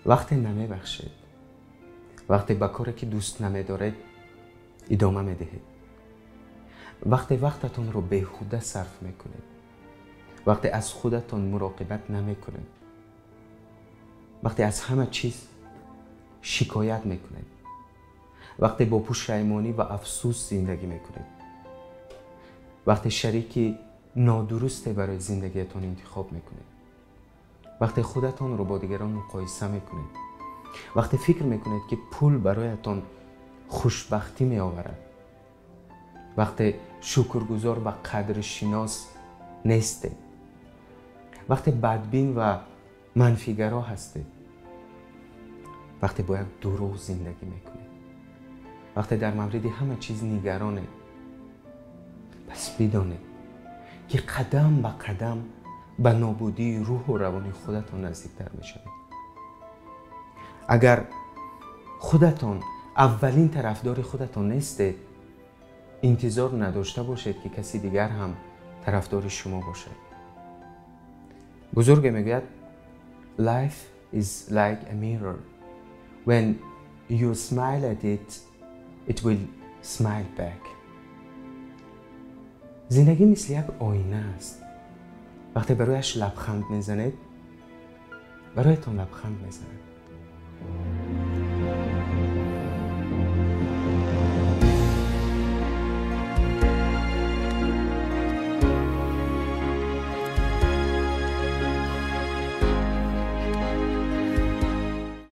Вақте намебахшед, вақте ба коре ки дӯст намедоред идома медиҳед, вақте вақтатонро беҳуда сарф мекунед, вақте аз худатон муроқибат намекунед, вақте аз ҳама чиз шикоят мекунед, вақте бо пушаймонӣ ва афсӯс зиндагӣ мекунед, вақте шарики нодурусте барои зиндагиятон интихоб мекунед, вақте худатонро бо дигарон муқоиса мекунед, вақте фикр мекунед, ки пул бароятон хушбахтӣ меоварад, вақте шукргузор ва қадршинос нестед, вақте бадбин ва манфигаро ҳастед, вақте бо як дурӯғ зиндагӣ мекунед, вақте дар мавриди ҳама чиз нигаронед, пас бидонед, ки қадам ба қадам ба нобудии рӯҳу равони худатон наздиктар мешавед. Агар худатон аввалин тарафдори худатон нестед, интизор надошта бошед, ки каси дигар ҳам тарафдори шумо бошад. Бузурге мегӯяд: "Life is like a mirror. When you smile at it, it will smile back." Зиндагӣ мисли як оина аст. Вақте ба рӯяш лабханд мезанед, бароятон лабханд мезанад.